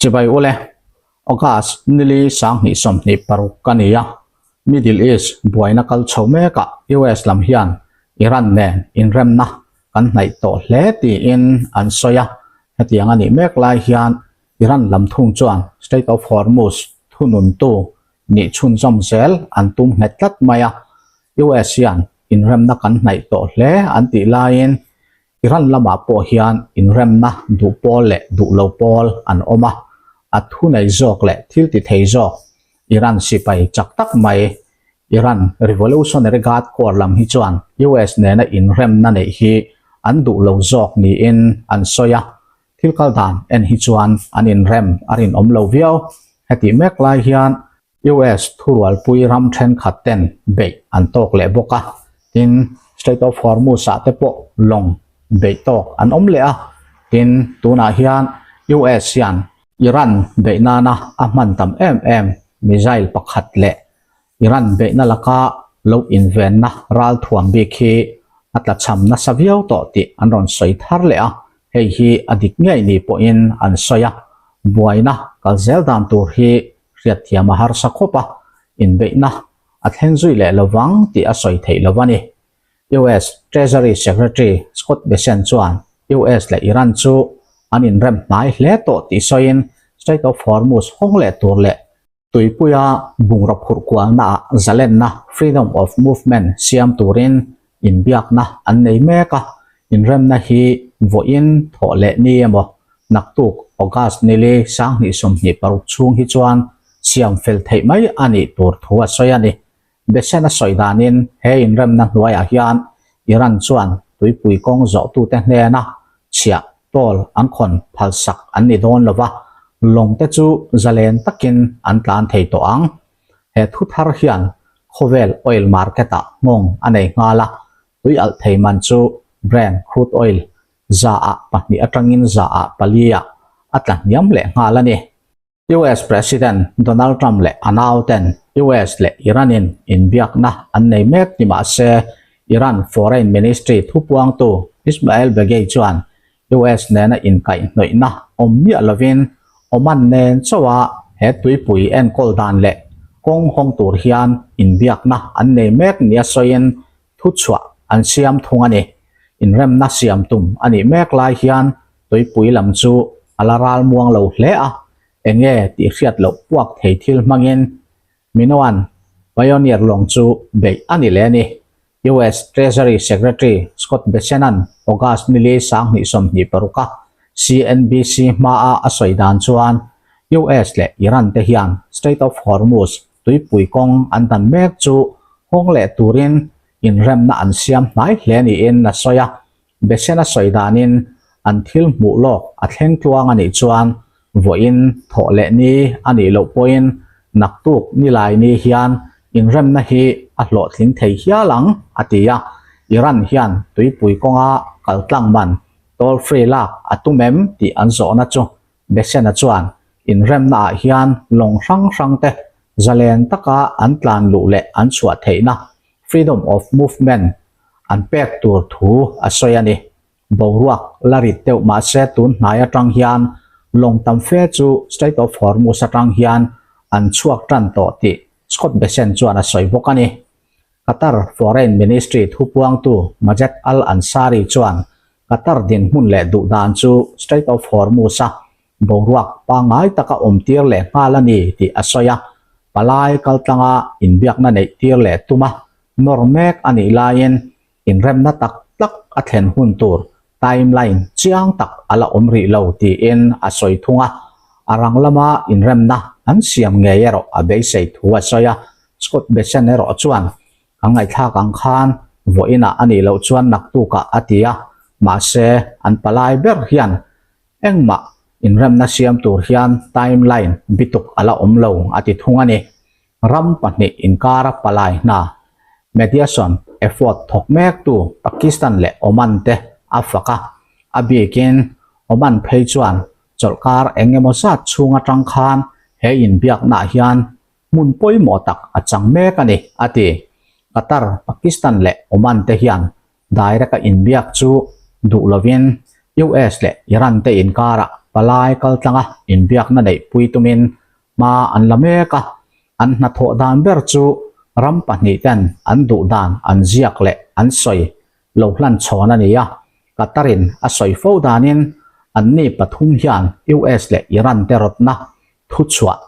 Chibai ule, August nili 2026 ka ni a, Middle East buaina kal chho mekah US lam hian Iran nen inremna kan hnaih tawh hle tiin an sawi a, hetiang a nih mek lai hian Iran lam thung chuan Strait of Hormuz thununtu nih chhunzawm zel an tum nghet tlat mai a, US hian inremna kan hnaih tawh hle an tih laiin Iran lamah pawh hian inremna duh pawl leh duh lo pawl an awm a, a thunei zawk leh thil ti thei zawk Iran sipai chak tak mai Iran Revolutionary Guard Corps lam hi chuan US nena inremna neih hi an duh lo zawk niin an sawi a, thil kal dan en hi chuan an inrem a rinawm lo viau. Hetih mek lai hian US thurualpui ram thenkhat ten beih an tawk leh bawk a, tin Strait of Hormuz ah te pawh lawng beih tawk an awm leh a, tin tunah hian US hian Iran beih nana a hman tam em em missile pakhat leh Iran beihna laka lo invenna ralthuam bik hi a tlachham nasa viau tawh tih an rawn sawi thar leh a, hei hi a dik ngei ni pawhin an sawi a, buaina kal zel dan tur hi hriatthiam a harsa khawp a, inbeihna a thleng zui leh lovang tih a sawi theih lo a ni. US Treasury Secretary Scott Bessent chuan US leh Iran chu an inrem hnai hle tawh tih sawiin Strait of Hormuz hawng leh tur leh Tuipuia bungraw phurh kualnaah zalenna, freedom of movement, siam turin inbiakna an nei mek a, inremna hi vawiin thawh leh ni emaw naktuk August nili 2026 chhung hi chuan siam fel theih mai a nih tur thu a sawi a ni. Bessent a sawi danin he inremna hnuaiah hian Iran chuan tuipui kawng zawhtute hnena chhiah toll an khawn phalsak an ni dawn lo va, lawng te chu zalen takin an tlan thei tawh ang. He thu thar hian khawvel oil market ah nghawng a nei nghal a, tui alh thei man chu Brent crude oil 2% atangin 4% ah a tla hniam leh nghal a ni. US President Donald Trump leh a nauten US leh Iran-in inbiakna an nei mek ti mah se, Iran Foreign Ministry thupuangtu Ismail Baghaei chuan US nena inkaihhnawihna awm miah lovin Oman nen chauha he tuipui enkawl dan leh kawng hawng tur hian inbiakna an nei mek nia sawiin thuchhuah an siam thung a ni. Inremna siam tum a nih mek lai hian tuipui lam chu a la ral muang lo hle a, enge tih hriat loh puak thei thil hmangin Minoan Pioneer lawng chu beih a ni leh a ni. US Treasury Secretary Scott Bessent-a'n August nili 2026 a CNBC hmaa a sawi dan chuan US leh Iran te hian Strait of Hormuz tuipui kawng an dan mek chu hawng leh turin inremna an siam hnai hle niin a sawi a. Bessent a sawi danin an thil hmuh lawk a thleng tluang a nih chuan vawiin thawh leh ni a nih loh pawhin naktuk nilai ni hian inremna hi a hlawhtling thei hial ang a ti a. Iran hian tuipui kawnga kaltlang man toll free lak a tum em tih an zawhna chu Bessent-a chuan inremnaah hian lawng hrang hrangte zalen taka an tlan luh leh an chhuah theihna, freedom of movement, an pek tur thu a sawi a ni. Boruak la rit deuh mahse tun hnai atang hian lawng tam fe chu Strait of Hormuz atang hian an chhuak tan tawh tih Scott Bessent chuan a sawi bawk a ni. Qatar Foreign Ministry thupuangtu Majed Al Ansari chuan Qatar dinhmun leh duh dan chu Strait of Hormuz-a boruak pangngai taka awm tir leh nghal a ni tih a sawi a, palai kaltlanga inbiakna neih tir leh tuma nawr mek a nih laiin inremna tak tak a thlen hun tur timeline chiang tak a la awm rih lo tiin a sawi thung a, a rang lama inremna an siam ngei erawh a beisei thu a sawi a, Scott Bessent erawh chuan Kan ngaihthlak ang khan vawiinah a nih loh chuan naktukah a ti a, mahse an palai ber hian engmah inremna siam tur hian timeline bituk a la awm lo a ti thung a ni. Ram pahnih inkara palai hna mediation effort thawk mektu Pakistan leh Oman te a fak a, a bikin Oman phei chuan chawlhkar eng emaw zat chhung atang khan he inbiaknaah hian hmun pawimawh tak a chang mek a ni, a ti. Qatar, Pakistan leh Oman te hian direct-a inbiak chu duh lovin US leh Iran te inkarah palai kaltlanga inbiakna neihpui tumin hma an la mek a, an hnathawh dan ber chu ram pahnihten an duh dan an ziak leh an sawi lo hlan chhawn a ni a, Qatar-in a sawi fo danin anni pathum hian US leh Iran te rawtna thuchhuah,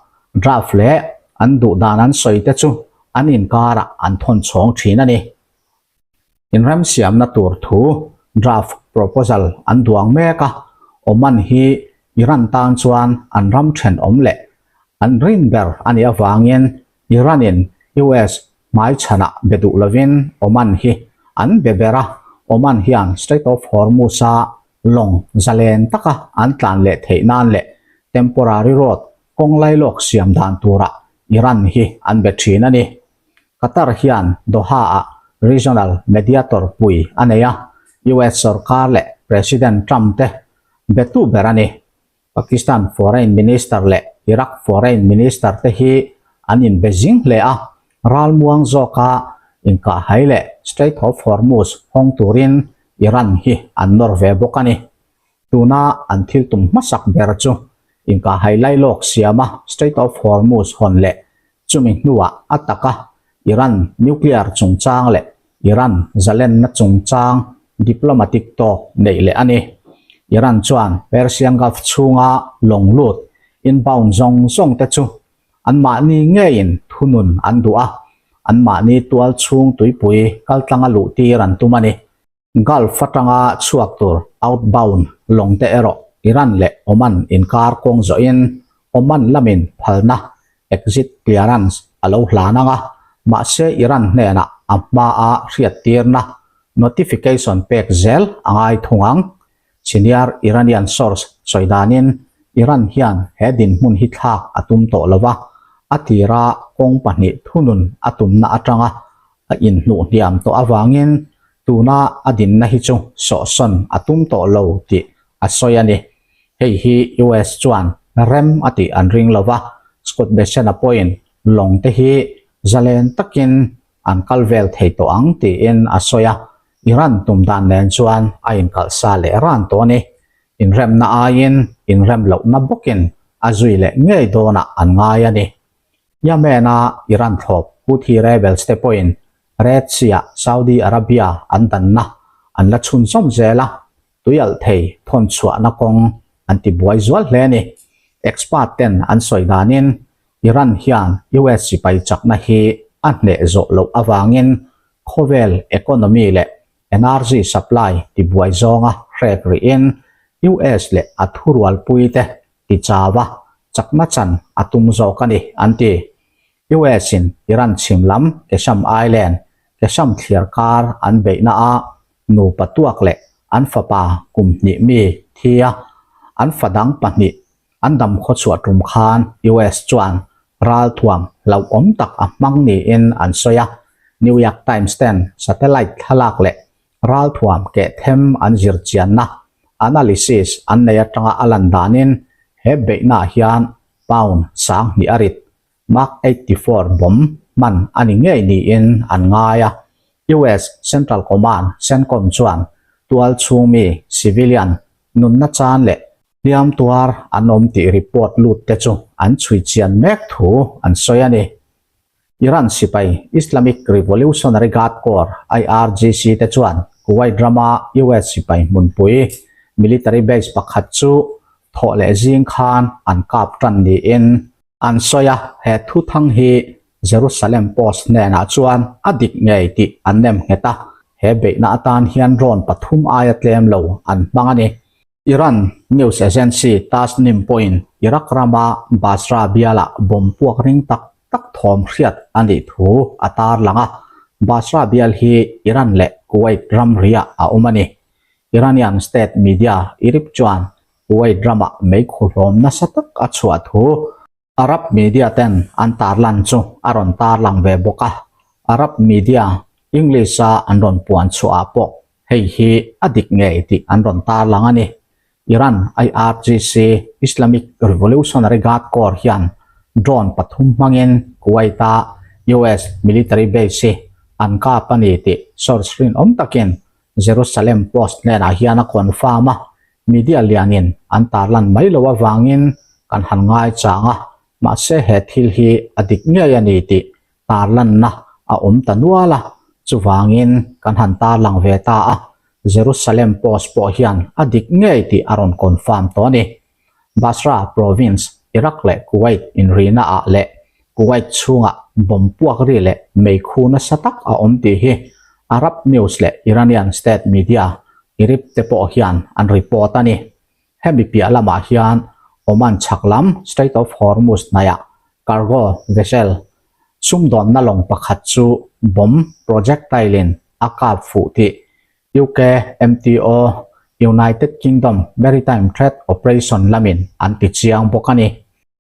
draft, leh an duh dan an sawi te chu an inkarah an thawn chhawng thin a ni. Inremsiamna tur thu, draft proposal, an duang mek a, Oman hi Iran tan chuan an ram thenawm leh an rin ber a nih avangin Iran-in US hmaichhanah be duh lovin Oman hi an be ber a, Oman hian Strait of Hormuz-a lawng zalen taka an tlan leh theih nan leh temporary road kawng lailawk siam dan turah Iran hi an be thin a ni. Qatar hian Doha-ah regional mediator pui a nei a, US sorkar leh President Trump te betu ber a ni. Pakistan Foreign Minister leh Iraq Foreign Minister te hi an inbe zing hle a, ralmuang zawka inkahhai leh Strait of Hormuz hawng turin Iran hi an nawr ve bawk a ni. Tuna an thil tum hmasak ber chu inkahhai lailawk siama Strait of Hormuz hawn leh chumi hnuah a taka Iran nuclear chungchang leh Iran zalenna chungchang diplomatic talk neih leh a ni. Iran chuan Persian Gulf chhunga lawng lut inbound zawng zawng te chu anmahni ngeiin thunun an duh a, anmahni tual chhung tuipui kaltlanga luhtir an tum a ni. Gulf atanga chhuak tur outbound lawng te erawh Iran leh Oman inkar kawng zawhin Oman lamin phalna, exit clearance, a lo hlan ang a, mahse Iran hnenah a hmaa hriattirna, notification, pek zel a ngai thung ang. Senior Iranian source sawi danin Iran hian he dinhmun hi thlak a tum tawh lo va, a tira kawng pahnih thunun a tumna atanga a inhnuh hniam tawh avangin tuna a dinna hi chu sawhsawn a tum tawh lo tih a sawi a ni. Hei hi US chuan rem a tih an ring lo va, Scott Bessent-a pawhin lawng te hi zalen takin an kal vel thei tawh ang tiin a sawi a, Iran tum dan nen chuan a inkalh sa leh ran tawh a ni. Inremna aiin inrem lohna bawkin a zui leh ngei dawnah an ngai a ni. Yemen-a Iran thlawp Houthi rebels te pawhin Red Sea-ah Saudi Arabia an danna an la chhunzawm zel a, tuialh thei thawn chhuahna kawng an ti buai zual hle a ni. Expert ten an sawi danin Iran hian US sipai chakna hi a hneh zawh loh avangin khawvel economy leh energy supply ti buai zawnga hrek rihin US leh a thurualpuite ti chau a, chakna chan a tum zawk a ni, an ti. US in Iran chhim lam Qeshm Island, Qeshm thliar kar an beihna ah nupa tuak leh an fapa kum hnih mi thi a, an fa dang pahnih an dam khawchhuah tum khan US chuan ralthuam hlauhawm tak a hmang niin an sawi a, New York Times ten satellite thlalak leh Ralthuam keh them an zir chianna, analysis, an nei atanga a lan danin he beihnaah hian pound 2000 a rit, Mark 84 bomb hman a ni ngei niin an ngai a. US Central Command, CENTCOM, chuan tual chhung mi, civilian, nunna chan leh hliam tuar an awm tih report lut te chu an chhui chian mek thu an sawi a ni. Iran sipai Islamic Revolutionary Guard Corps, IRGC, te chuan Kuwait rama US sipai hmunpui military base pakhat chu thawh leh zing khan an kap tan niin an sawi a, he thuthang hi Jerusalem Post hnenah chuan a dik ngei tih an nem nghet a, he beihna atan hian drone pathum aia tlem lo an hmang a ni. Iran news agency Tasnim pawhin Iraq rama Basra bialah bomb puak ring tak tak thawm hriat a nih thu a tarlang a, Basra bial hi Iran leh Kuwait ramriah a awm a ni. Iranian state media IRIB chuan Kuwait ramah meikhu hlawm nasa tak a chhuah thu Arab media ten an tarlan chu a rawn tarlang ve bawk a, Arab media English-a an rawn puan chhuah ah pawh hei hi a dik ngei tih an rawn tarlang a ni. Iran IRGC, Islamic Revolutionary Guard Corps, hian drone pathum hmangin Kuwait-a US military base hi an kap a ni tih source rinawm takin Jerusalem Post hnenah hian a confirm a. Media lianin an tarlan mai lo avangin kan han ngaichang a, mahse he thil hi a dik ngei a ni tih tarlanna a awm ta nual a, chuvangin kan han tarlang ve ta a, Jerusalem Post pawh hian a dik ngei tih a rawn confirm tawh a ni. Basra province, Iraq leh Kuwait inrihna ah leh Kuwait chhungah bomb puak ri leh meikhu nasa tak a awm tih hi Arab News leh Iranian state media IRIB te pawh hian an report a ni. Hemi piah lamah hian Oman chhak lam Strait of Hormuz hnaihah cargo vessel sumdawnna lawng pakhat chu bomb projectile in a kap fuh tih UK MTO, United Kingdom Maritime Trade Operation lamin an ti chiang bawk a ni.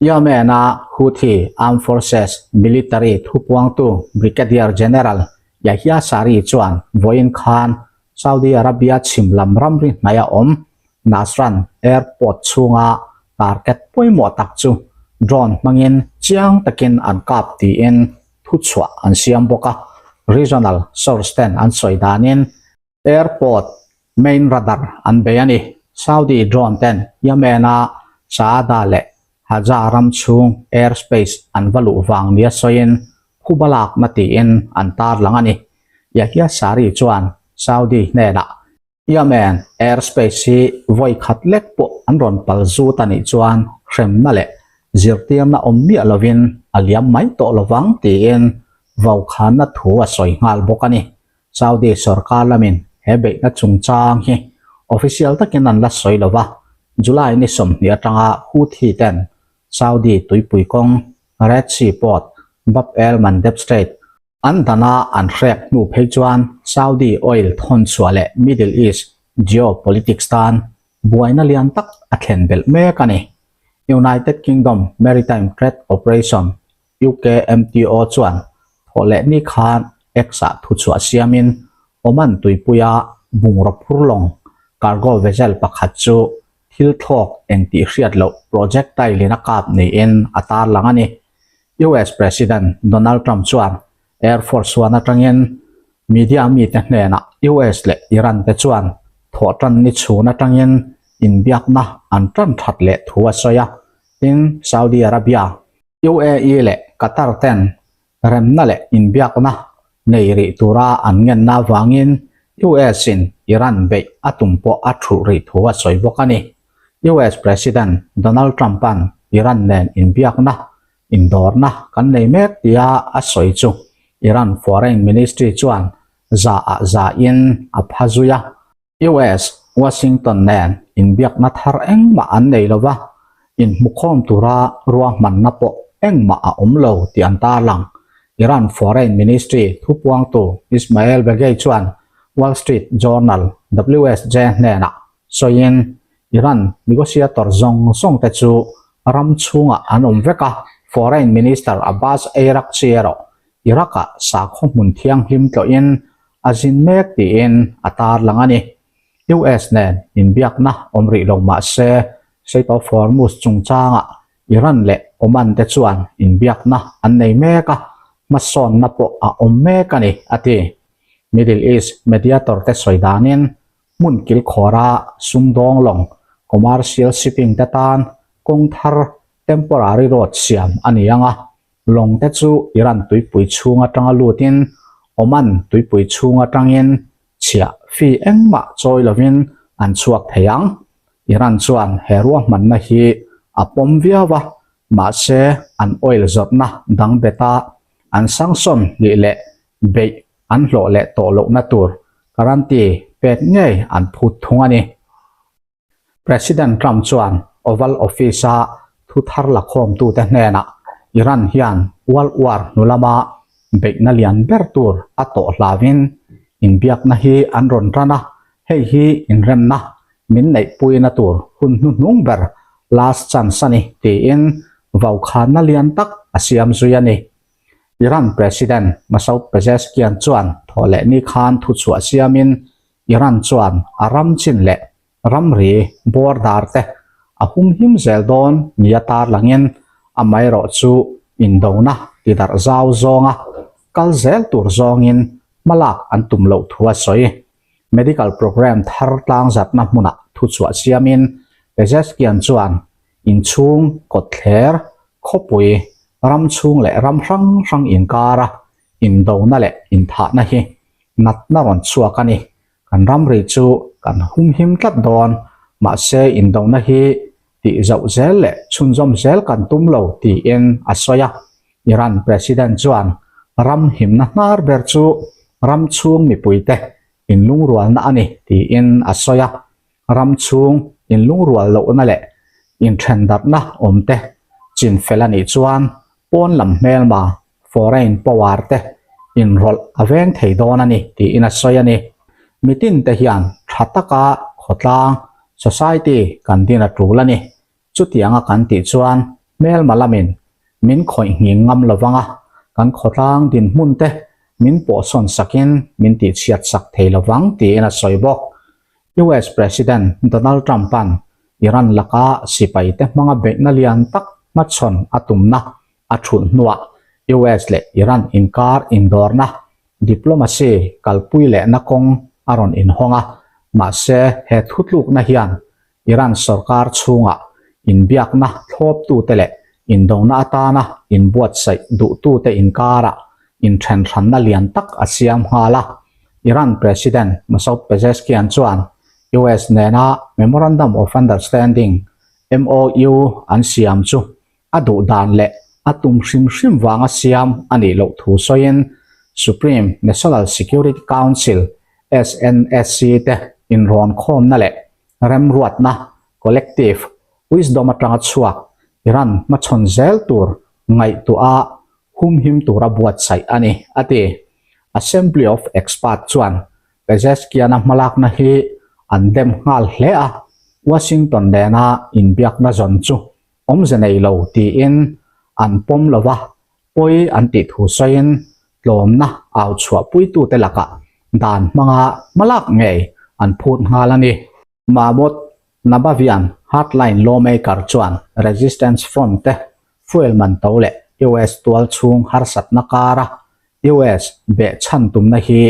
Yemen-a Houthi Armed Forces military thupuangtu Brigadier General Yahya Saree chuan vawiin khan Saudi Arabia chhim lam ramri hnaia awm Najran Airport chhunga target pawimawh tak chu drone hmangin chiang takin an kap tiin thuchhuah an siam bawk a, regional source ten an sawi danin airport main radar an bei a ni. Saudi drone ten Yemen-a Saada leh Haja ram chhung airspace an va luh vang nia sawiin phuba lakna tiin an tarlang a ni. Yahya Saree chuan Saudi hnenah Yemen airspace hi vawi khat lek pawh an rawn pal zut a nih chuan hremna leh zirtirna awm miah lovin a liam mai tawh lovang tiin vaukhana thu a sawi nghal bawk a ni. Saudi sorkar lamin he beihna chungchang hi official takin an la sawi lo va, July ni 20 atanga Houthi ten Saudi tuipui kawng Red Sea port Bab el Mandeb Strait an dana an hrek hnu phei chuan Saudi oil thawn chhuah leh Middle East geopolitics tan buaina lian tak a thlen belh mek a ni. United Kingdom Maritime Trade Operation UKMTO chuan thawhleh ni khan X-ah thuchhuah siamin Oman tuipuia bungraw phur lawng cargo vessel pakhat chu thil thlawk eng tih hriat loh projectile in a kap niin a tarlang a ni. US President Donald Trump chuan Air Force One atangin media mite hnenah US leh Iran te chuan thawhtan ni chhun atangin inbiakna an tan that leh thu a sawi a, tin Saudi Arabia, UAE leh Qatar ten remna leh inbiakna nei rih tura an ngenna avangin US in Iran beih a tum pawh a thulh rih thu a sawi bawk a ni. US President Donald Trump-a'n Iran nen inbiakna indawrna kan nei mek tia a sawi chu Iran Foreign Ministry chuan za ah za in a pha zui a. US, Washington nen inbiakna thar engmah an nei lo va, inhmukhawm tura ruahmanna pawh engmah a awm lo tih an tarlang. Iran Foreign Ministry thupuangtu Ismail Baghaei chuan Wall Street Journal, WSJ, hnenah sawiin Iran negotiator zawng zawng te chu ram chhungah an awm vek a, Foreign Minister Abbas Araghchi erawh Iraq-ah sakhaw hmun thianghlim tlawhin a zin mek tiin a tarlang a ni. US nen inbiakna awm rih lo mah se, Strait of Hormuz chungchangah Iran leh Oman te chuan inbiakna an nei mek a, hmasawnna pawh a awm mek a ni, a ti. Middle East mediator te sawi danin hmun kilkhawra sumdawng lawng, commercial shipping te tan kawng thar temporary road siam a ni ang a, Lawng te chu Iran tuipui chhung atanga lutin Oman tuipui chhung atangin chhiah fee engmah chawi lovin an chhuak thei ang. Iran chuan he ruahmanna hi a pawm viau a, mahse an oil zawrhna dang beta an sanction hlih leh beih an hlawh leh tawh lohna tur guarantee pek ngei an phut thung a ni. President Trump chuan Oval Office-a thu thar la khawmtute hnenah Iran hian World War hnu lama beihna lian ber tur a tawh hlauin inbiakna hi an rawn ran a, hei hi inremna min neihpuina tur hun hnuhnung ber last chance a ni tiin vaukhanna lian tak a siam zui a ni. Iran President Masoud Pezeshkian chuan thawhleh ni khan thuchhuah siamin Iran chuan a ram chin leh ramri border te a humhim zel dawn nia tarlangin amaherawh chu indona tidarh zau zawnga kal zel tur zawngin hmalak an tum loh thu a sawi. Medical program thar tlangzatna hmunah thu. thuchhuah siamin Pezeshkian chuan inchhung kawtthler, khawpui, ram chhung leh ram hrang hrang inkara indona leh inthahna hi natna rawn chhuak a ni. Kan ramri chu kan humhim tlat dawn, mahse indona hi tih zauh zel leh chhunzawm zel kan tum lo tiin a sawi a. Iran President chuan ram himna hnar ber chu ram chhung mipuite inlungrualna a ni tiin a sawi a. Ram chhung inlungrual lohna leh inthendarhna awmte chinfel a nih chuan pawn lam hmelma foreign power te inrawlh a veng thei dawn a ni tiin a sawi a ni. Mitin te hian tha taka khawtlang, society, kan din a tul a ni. Chutianga kan tih chuan hmelma lamin min khawih nghing ngam lovang a, kan khawtlang dinhmun te min pawhsawn sakin min tihchhiat sak thei lovang tiin a sawi bawk. US President Donald Trump-a'n Iran laka sipaite hmanga beihna lian tak hmachhawn a tumna a thulh hnuah US leh Iran inkar indawrna, diplomacy, kalpui lehna kawng a rawn inhawng a, mahse he thutlukna hian Iran sorkar chhungah inbiakna thlawptute leh indona atana inbuatsaih duhtute inkarah inthenhranna lian tak a siam nghal a. Iran President Masoud Pezeshkian chuan US nena Memorandum of Understanding, MOU, an siam chu a duh dan leh a tum hrim hrim vanga siam a nih loh thu sawiin Supreme National Security Council, SNSC, te inrawnkhawmna leh remruatna, collective wisdom, atanga chhuak Iran hmachhawn zel tur ngaihtuah a humhim tura buatsaih a ni, a ti. Assembly of Experts chuan Pezeshkian-a hmalakna hi an dem nghal hle a, Washington nena inbiakna zawn chu awmze nei lo tiin an pawm lo va, pawi an tih thu sawiin tlawmna au chhuahpuitute lakah dan hmanga hmalak ngei an phut nghal a ni. Mahmoud Nabavian hardline lawmaker chuan Resistance Front te fuel man to leh US tual chhung harsatna kara US beh chhan tumna hi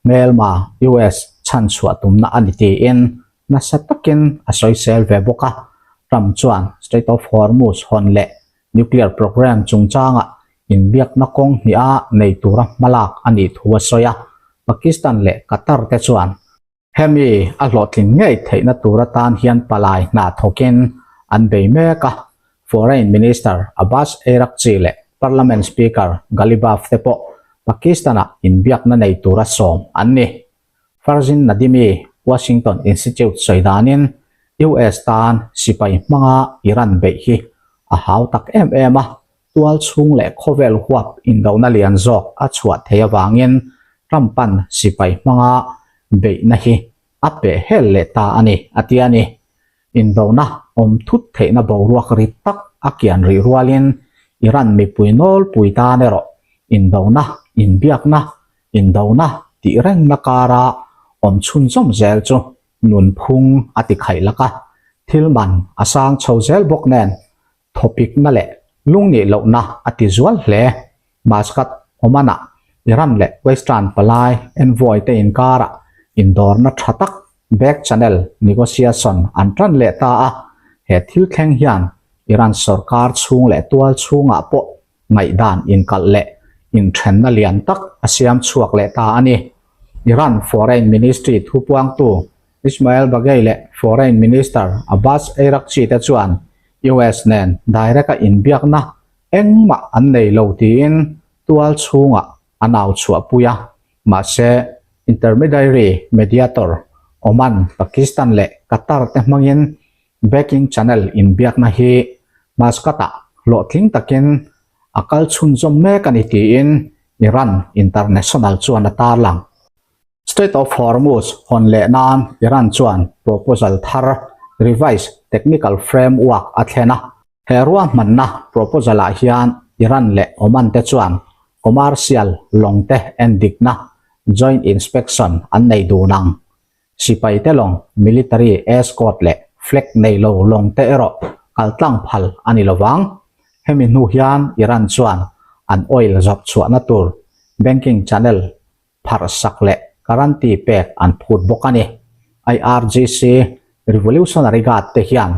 Hmelma US chhan chhuah tumna a ni tiin nasa takin a sawisel ve bawk a. Trump chuan Strait of Hormuz hawn leh nuclear program chungchangah inbiakna kawng hniha nei tura hmalak a nih thu a sawi a. Pakistan leh Qatar te chuan hemi a hlawhtling ngei theihna tur atan hian palai hna thawkin an bei mek a. Foreign Minister Abbas Araghchi leh Parliament Speaker Ghalibaf te pawh Pakistan-ah inbiakna nei tura sawm an ni. Farzin Nadimi, Washington Institute sawi danin US tan sipai hmanga Iran beih hi a hau tak em em a, tual chhung leh khawvel huap indona lian zawk a chhuah thei avangin Trump-a'n sipai hmanga beihna hi a peh hel leh ta a ni, a ti a ni. Indona awm thut theihna boruak ri tak a kian rih rualin Iran mipui nawlpui tan erawh indona, inbiakna, indona tih rengna kara awm chhunzawm zel chu nunphung a ti khaih lak a, thil man a sang chho zel bawk nen Thawpikna leh lungnih lohna a ti zual hle. Muscat, Oman-ah Iran leh Western palai envoy te inkarah indawrna tha tak back channel negotiation an tan leh ta a, he thil thleng hian Iran sorkar chhung leh tual chhungah pawh ngaihdan inkalh leh inthenna lian tak a siam chhuak leh ta a ni. Iran Foreign Ministry thupuangtu Ismail Baghaei leh Foreign Minister Abbas Araghchi te chuan US nen direct-a inbiakna engmah an nei lo tiin tual chhungah an au chhuahpui a, mahse intermediary mediator Oman, Pakistan leh Qatar te hmangin backing channel inbiakna hi Muscat-ah hlawhtling takin a kal chhunzawm mek a ni tiin Iran International chuan a tarlang. Strait of Hormuz hawn leh nan Iran chuan proposal thar, revised technical framework, a thlen a. He ruahmanna proposal-ah hian Iran leh Oman te chuan commercial lawng te endikna, joint inspection, an nei dun ang. Sipai te lawng, military escort leh flag nei lo lawng te erawh kaltlang phal a ni lovang. Hemi hnu hian Iran chuan an oil zawrh chhuahna tur banking channel pharh sak leh guarantee pek an phut bawk a ni. IRGC. Revolutionary Guard te hian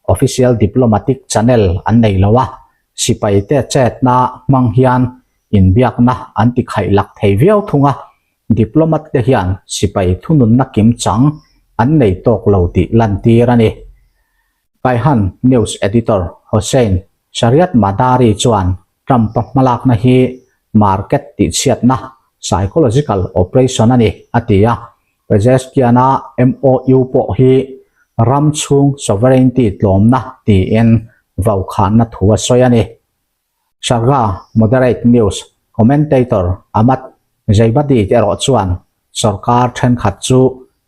official diplomatic channel an nei lo a, sipaite chetna hmang hian inbiakna an ti khaihlak thei viau thung a, diplomat te hian sipai thununna kimchang an nei tawk lo tih lantir a ni. Kaihan News Editor Hossein Shariatmadari chuan Trump-a hmalakna hi market tihchhiatna, psychological operation a ni, a ti a. Pezeshkian-a MOU pawh hi ram chhung sovereignty tlawmna tiin vaukhanna thu a sawi a ni. Sharga Moderate News commentator Ahmad Zeibadi erawh chuan sorkar thenkhat chu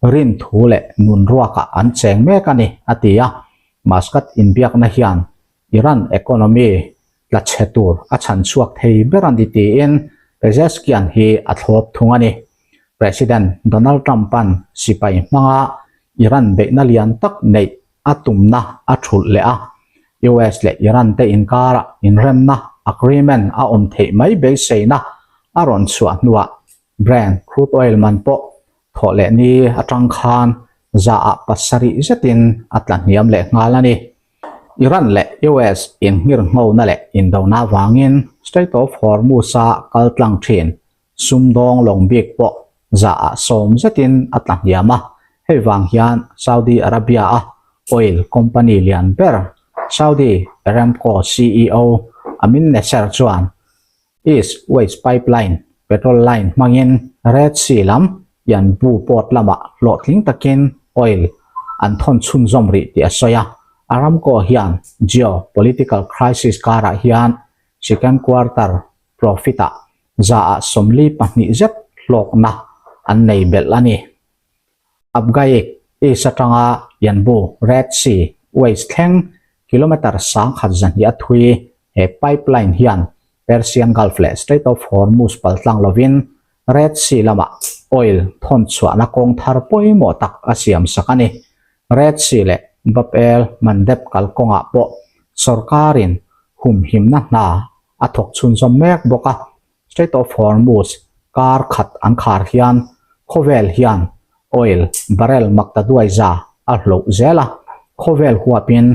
rin thu leh nun ruakah an cheng mek a ni, a ti a. Muscat inbiakna hian Iran economy tla chhe tur a chhan chhuak thei ber a ni tiin Pezeshkian hi a thlawp thung a ni. President Donald Trump-a'n sipai hmanga Iran beihna lian tak neih a tumna a thulh leh a, US leh Iran te inkarah inremna agreement a awm theih mai beiseina a rawn chhuah hnuah Brent crude oil man pawh thawh leh ni atang khan zaah pasarih zetin a tla hniam leh nghal a ni. Iran leh US inngirnghona leh indona avangin Strait of Hormuz-a kal tlang thin sumdawng lawng bik pawh zaah sawm zetin a tla hniam a, hei vang hian Saudi Arabia-a oil company lian ber Saudi Aramco CEO Amin Nasser chuan East West Pipeline petrol line hmangin Red Sea lam Yanbu port lamah hlawhtling takin oil an thawn chhunzawm rih tih a sawi a. Aramco hian geo-political crisis karah hian second quarter profit-ah zaah 42 zet hlawkna an nei belh a ni. Abqaiq East atanga Yanbu Red Sea West thleng kilometre 1200 a thui he pipeline hian Persian Gulf leh Strait of Hormuz paltlang lovin Red Sea lamah oil thawn chhuahna kawng thar pawimawh tak a siam sak a ni. Red Sea leh Bab el Mandeb kalkawngah pawh sorkarin humhimna hna a thawk chhunzawm mek bawk a. Strait of Hormuz kar khat an khar hian khawvel hian oil barrel maktaduai za a hloh zel a, khawvel huapin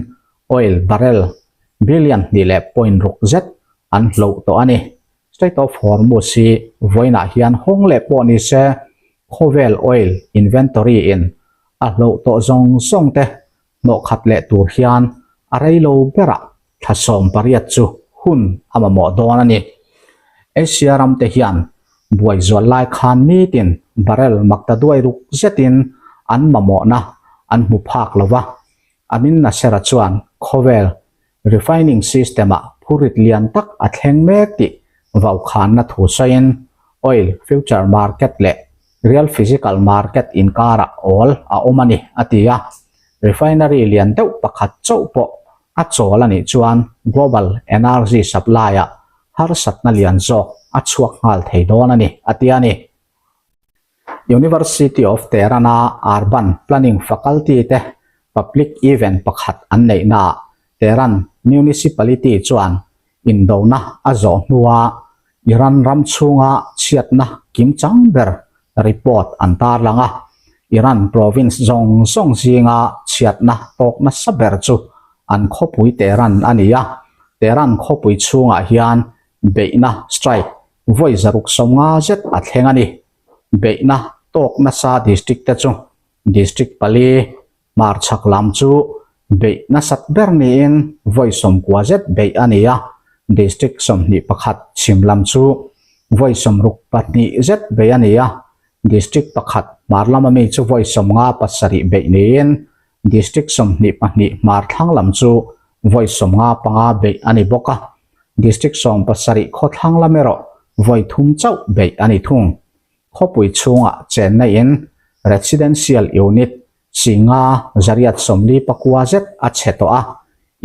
oil barrel billion hnih leh point ruk zet an hloh tawh a ni. Strait of Hormuz hi vawiinah hian hawng leh pawh ni se khawvel oil inventory in a hloh tawh zawng zawng te hnawh khat leh tur hian a rei lo berah thla 18 chu hun a mamawh dawn a ni. Asia ram te hian buai zual lai khan nitin barrel maktaduai ruk zetin an mamawhna an hmu phak lo va, Amin Nasser-a chuan khawvel refining system-ah phurit lian tak a thleng mek tih vaukhanna thu sawiin oil future market leh real physical market inkarah awl a awm a ni, a ti a. Refinery lian deuh pakhat chauh pawh a chawl a nih chuan global energy supply-ah harsatna lian zawk a chhuak nghal thei dawn a ni, a ti a ni. University of Tehran-a Urban Planning Faculty te public event pakhat an neihnaah Tehran Municipality chuan indona a zawh hnua Iran ram chhunga chhiatna kimchang ber report an tarlang a, Iran province zawng zawng zinga chhiatna tawk nasa ber chu an khawpui Tehran a ni a, Tehran khawpui chhungah hian beihna strike vawi 650 zet a thleng a ni. Beihna tawk nasa district te chu district pali hmarchhak lam chu beih nasat ber niin vawi 90 zet beih a ni a, district 21 chhim lam chu vawi 62 zet beih a ni a, district pakhat hmar lama mi chu vawi 57 beih niin district 22 hmar thlang lam chu vawi 55 beih a ni bawk a. District 70 khawthlang lam erawh vawi thum chauh beih a ni thung. Khawpui chhungah chenna in residential unit singa 849 zet a chhe tawh a,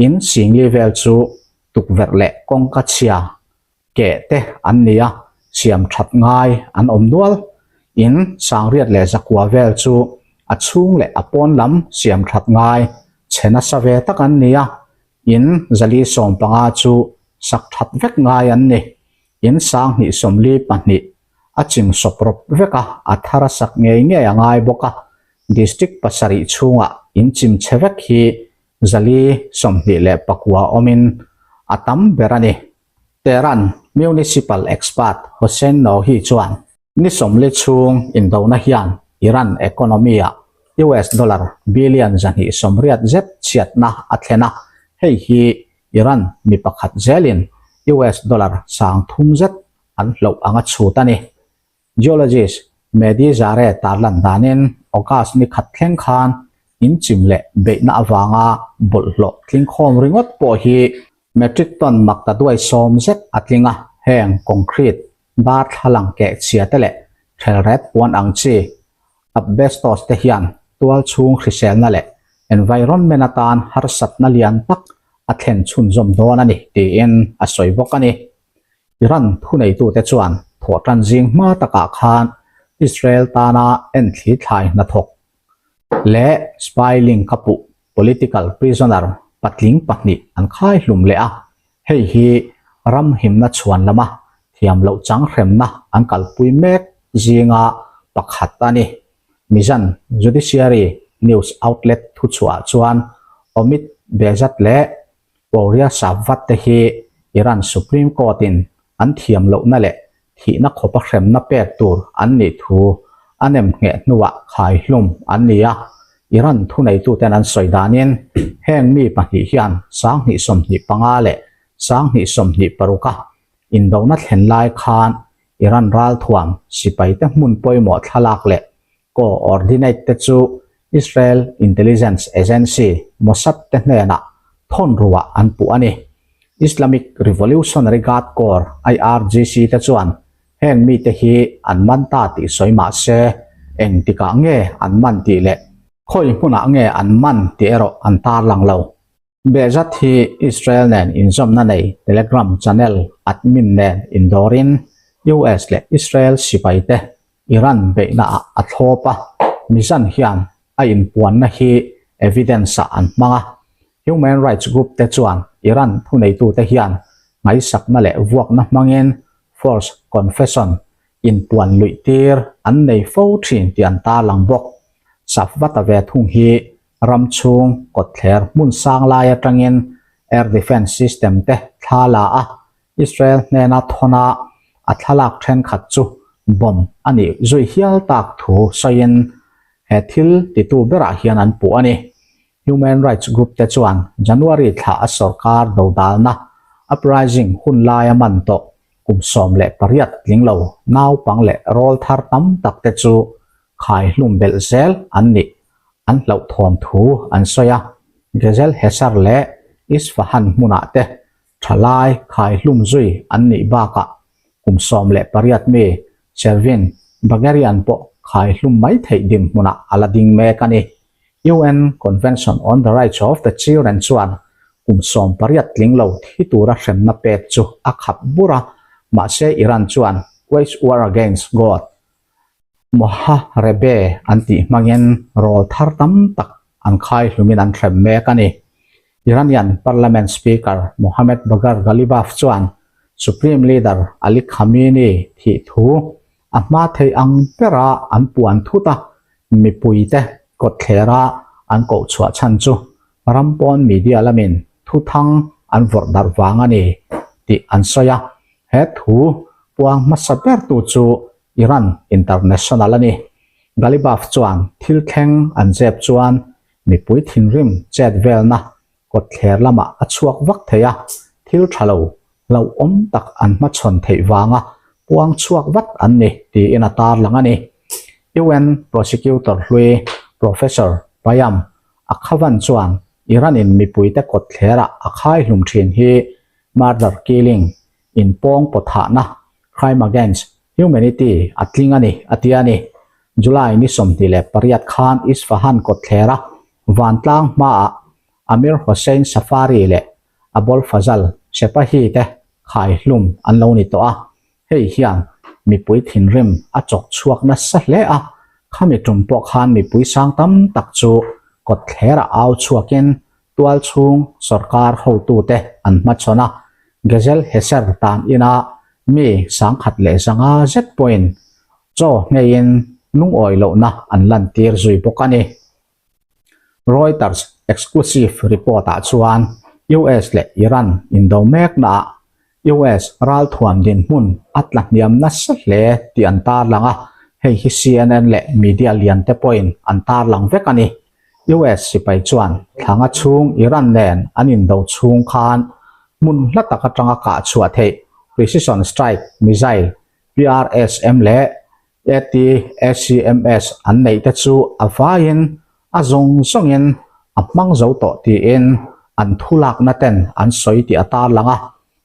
in singli vel chu tukverh leh kawngka chhia keh te an ni a, siam that ngai an awm nual. In 1100 vel chu a chhung leh a pawn lam siam that ngai chhe nasa ve tak an ni a, In 415 chu sak that vek ngai an ni. In 222 a chim sawp rawp vek a, a thar a sak ngei ngei a ngai bawk a. District pasarih chhungah in chim chhe vek hi 429 awmin a tam ber a ni. Tehran Municipal expert Hossein Nohi chuan ni 40 chhung indona hian Iran economy-ah US dollar billion 280 zet chhiatna a thlen a, hei hi Iran mi pakhat zelin US dollar 3000 zet an hloh anga chhut a ni. Geologist Mehdi Zare tarlan danin August ni khat thleng khan inchim leh beihna avanga bawlhhlawh tlingkhawm ringawt pawh hi metric ton makta duai sawm zet a tling a, heng concrete, darthlalang keh chhia te leh thelret puan ang chi asbestos te hian tual chhung hriselna leh environment atan harsatna lian tak a thlen chhunzawm dawn a ni tiin a sawi bawk a ni. Iran thuneitute chuan thawhtan zing hma takah khan Israel tana enthli thlai hnathawk leh spy link a puh political prisoner patling pahnih an khai hlum leh a, hei hi ram himna chhuan lama thiam loh chang hremna an kalpui mek zinga pakhat a ni. Mizan Judiciary news outlet thuchhuah chuan Omid Behzad leh Pouria Safvat te hi Iran Supreme Court in an thiam lohna leh thihna khawpa hremna pek tur an nih thu a nem ngheh hnuah khai hlum an ni a. Iran thuneituten an sawi danin heng mi pahnih hian 2025 leh 2026 a indona thlen lai khan Iran ralthuam sipaite hmun pawimawh thlalak leh Co-ordinate te chu Israel Intelligence Agency, Mossad te hnenah thawn ruah an puh a ni. Islamic Revolutionary Guard Corps, IRGC, te chuan heng mite hi an man ta tih sawi mah se, engtikah nge an man tih leh khawi hmunah nge an man tih erawh an tarlang lo. Behzat hi Israel nen inzawmna nei Telegram channel admin nen indawrin US leh Israel sipaite Iran beihnaah a thlawp a, mizan hian a inpuanna hi evidence-ah an hmang a. Human rights group te chuan Iran thuneitute hian ngaihsakna leh vuakna hmangin forced confession inpuan luih tir an nei fo thin tih an tarlang bawk. Safvata ve thung hi Ram chhung kawtthler hmun sang lai atangin air defence system te thla la a, Israel hnena thawna a thlalak thenkhat chu bomb a nih zui hial tak thu sawiin he thil titu berah hian an puh a ni. Human rights group te chuan January thla a sorkar dodalna uprising hun laia man tawh kum 18 tling lo naupang leh rawlthar tam tak te chu khai hlum belh zel an nih an hlauhthawn thu an sawi a, Gezel Hesar leh Isfahan hmunah te thalai khai hlum zui an nih bakah kum 18 mi Shervin Bagherian pawh khai hlum mai theih dinhmunah a la ding mek a ni. UN Convention on the Rights of the Children chuan kum 18 tling lo thi tura hremna pek chu a khap bur a, mahse Iran chuan wage war against God Moharebe an tih hmangin rawl thar tam tak an khai hlumin an hrem mek a ni. Iranian Parliament Speaker Mohammad Bagher Ghalibaf chuan Supreme Leader Ali Khamenei thih thu a hma thei ang bera an puan thut a, mipuite kawtthlera an koh chhuah chhan chu ram pawn media lamin thuthang an vawrh darh vang a ni tih an sawi a. He thu puang hmasa bertu chu Iran International a ni. Ghalibaf chuan thil thleng an zep chuan mipui thinrim chet velna kawtthler lamah a chhuak vak thei a, thil tha lo hlauhawm tak an hmachhawn theih vanga puang chhuak vat an ni tiin a tarlang a ni. UN Prosecutor hlui Professor Payam Akhavan chuan Iran-in mipuite kawtthlerah a khai hlum thin hi murder killing inpawng pawthahna, crime against humanity, a tling a ni, a ti a ni. July ni 28 khan Isfahan kawtthlera vantlang hmaah Amir Hossein Safari leh Abolfazl Sepahi te khai hlum an lo ni tawh a, hei hian mipui thinrim a chawk chhuak nasa hle a, khami tum pawh khan mipui sang tam tak chu kawtthlerah au chhuakin Tual chhung sorkar hotute an hmachhawn a, Gezel Heser tan ina mi 1100 zet pawhin chaw ngeiin lungawi lohna an lantir zui bawk a ni. Reuters exclusive report-ah chuan US leh Iran indo meknaah US ralthuam dinhmun a tla hniam nasa hle tih an tarlang a, hei hi CNN leh media lian te pawhin an tarlang vek a ni. US sipai chuan thlanga chhung Iran nen an indo chhung khan hmun hla tak atanga kah chhuah theih precision strike missile, PRSM, leh ATACMS an neih te chu a vaiin a zawng zawngin a hmang zo tawh tiin an thulakna ten an sawi tih a tarlang a.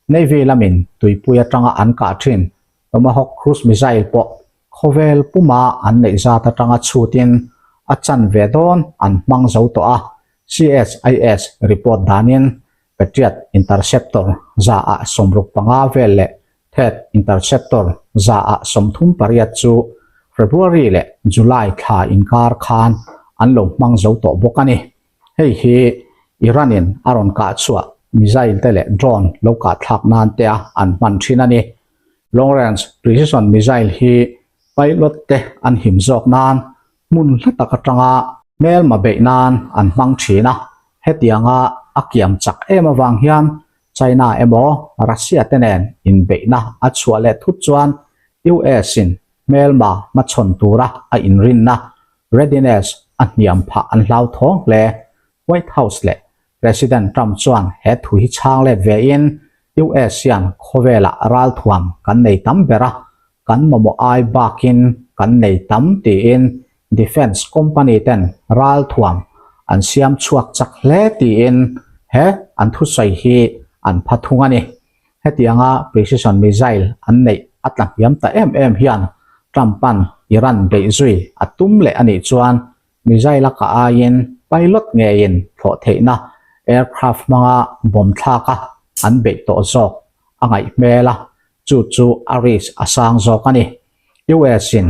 Navy lamin tuipui atanga an kah thin Tomahawk cruise missile pawh khawvel puma an neih zat atanga chhutin a chan ve dawn an hmang zo tawh a, CSIS report danin Patriot interceptor 165 vel leh Third Interceptor 138 chu February leh July thla inkar khan an lo hmang zo tawh bawk a ni. Hei hi Iran-in a rawn kah chhuah missile te leh drone lo kah thlak nan te a an hman thin a ni. Long Range Precision Missile hi pilot te an him zawk nan hmun hla tak atanga hmelma beih nan an hmang thin a, hetianga a kiam chak em avang hian China emaw Russia te nen inbeihna a chhuah leh thut chuan US in hmelma hmachhawn tura a inrinna, readiness, a hniam phah an hlauthawng hle. White House leh President Trump chuan he thu hi chhang let ve in US hian khawvelah ralthuam kan nei tam ber a, kan mamawh ai bakin kan nei tam tiin defence company ten ralthuam an siam chhuak chak hle tiin he an thusawi hi an pha thung a ni. Hetianga precision missile an neih a tla hniam ta em em hian Trump-a'n Iran beih zui a tum leh a nih chuan missile a kah aiin pilot ngeiin thlawh theihna aircraft hmanga bomb thlak a an beih tawh zawk a ngaih hmel a, chu chu a risk a sang zawk a ni. US in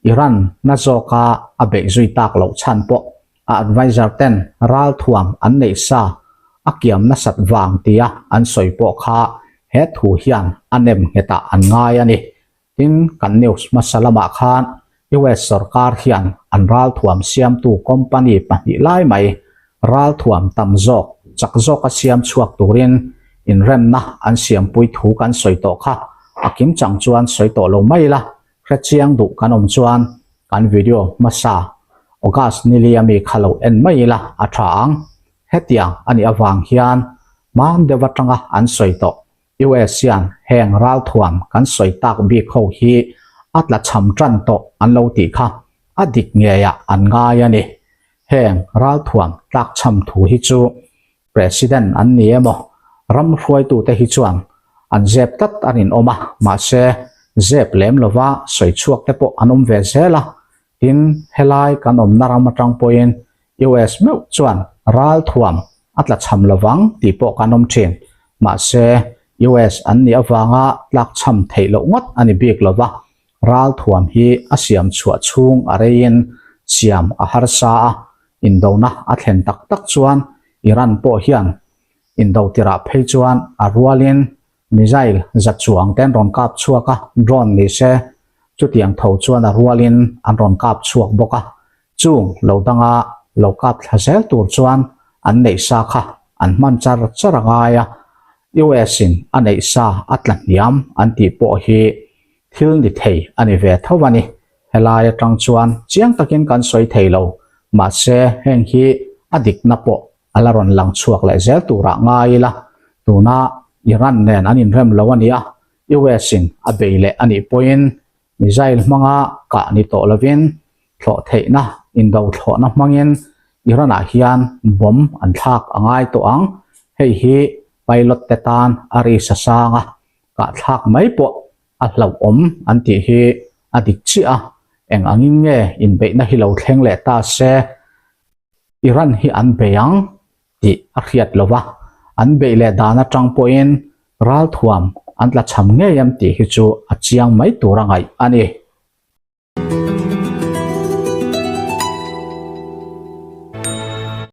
Iran na zawka a beih zui tak loh chhan pawh a adviser ten ralthuam an neih sa a kiam nasat vang tia an sawi pawh kha he thu hian a nem nghetah an ngai a ni. Tin, kan news hmasa lamah khan US sorkar hian an ralthuam siamtu company pahnih lai mai ralthuam tam zawk chak zawka siam chhuak turin inremna an siampui thu kan sawi tawh kha a kimchang chuan sawi tawh lo mai ila. Hrechiang duh kan awm chuan kan video hmasa August nili ami kha lo en mai ila a tha ang. Hetiang a nih avang hian hman deuh atanga an sawi tawh US hian heng ralthuam kan sawi tak bik ho hi a tla chham tan tawh an lo tih kha a dik ngeiah an ngai a ni. Heng ralthuam tlak chham thu hi chu President an ni emaw, ram hruaitute hi chuan an zep tlat a rinawm a, mahse zep lem lova sawi chhuak te pawh an awm ve zel a, tin helai kan awmna ram atang pawhin US meuh chuan ralthuam a tlachham lovang tih pawh kan awm thin, mahse US an nih avanga tlakchham theih loh ngawt a ni bik lova, ralthuam hi a siam chhuah chhung a reiin siam a harsa a, Indona a thlen tak tak chuan Iran pawh hian indo tirah phei chuan a rualin missile za chuang te an rawn kap chhuak a, drone ni se chutiang tho chuan a rualin an rawn kap chhuak bawk a, chung lo danga lo kap thla zel tur chuan an neih sa kha an hman char char a ngai a, US in a neih sa a tla hniam an tih pawh hi thil ni thei a ni ve tho a ni. Helai atang chuan chiang takin kan sawi thei lo, mahse heng hi a dikna pawh a la rawn lang chhuak leh zel turah ngai ila, tuna Iran nen an inrem lo a nia, US in a bei leh a nih pawhin missile hmanga kah ni tawh lovin thlawh theihna indo thlawhna hmangin Iran ah hian bomb an thlak a ngai tawh ang, hei hi pilot te tan a ri sa sang a, kah thlak mai pawh a hlauhawm an tih hi a dik chiah a, eng angin nge inbeihna hi lo thleng leh ta se, Iran hi an bei ang tih a hriat lo va, an beih leh dan atang pawhin ralthuam an tla cham ngei em tih hi chu a chiang mai tur a ngaih a ni.